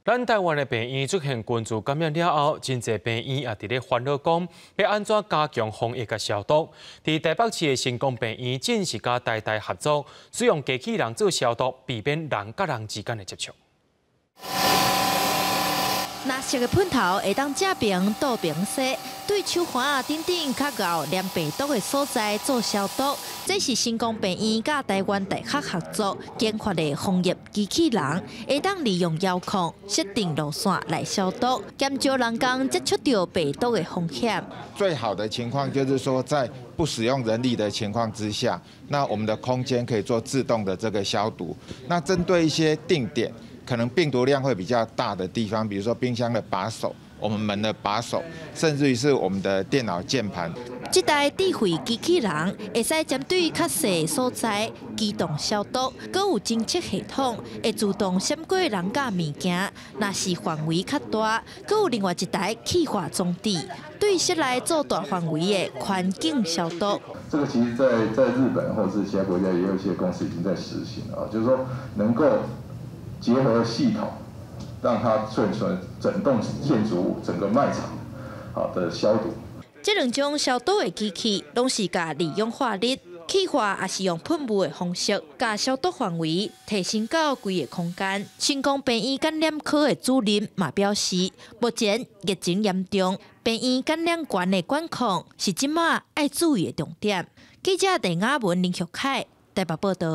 咱台灣的病院出現群聚感染了後，真濟病院也佇咧煩惱講，欲按怎加強防疫佮消毒。佇台北市的成功病院，正是佮台大合作，使用機器人做消毒，避免人佮人之間的接觸。藍色的噴頭會當正爿倒爿洗，對手環仔等等較𠢕黏病毒的所在做消毒。這是成功病院佮台灣大學合作研發的防疫機器人，會當利用遙控設定路線來消毒，減少人工接觸著病毒的風險。最好的情況就是說，在不使用人力的情況之下，那我們的空間可以做自動的這個消毒。那針對一些定點，可能病毒量會比較大的地方，比如說冰箱的把手、我們門的把手，甚至於是我們的電腦鍵盤。這台智慧機器人會使針對較細所在機動消毒，閣有偵測系統會自動閃過人佮物件。若是範圍較大，閣有另外一台氣化裝置，對室內做大範圍的環境消毒。這個其實在日本或者是其他國家也有一些公司已經在實行了，就是說能夠結合系統，讓它順順整棟建築物、整個賣場好的消毒。這兩種消毒的機器，攏是共二氧化氯氣化，抑是用噴霧的方式，共消毒範圍提升到規个空間。成功病院感染科的主任嘛表示，目前疫情嚴重，病院感染源的管控是這馬愛注意的重點。記者鄧雅文、林玉凱台北報導。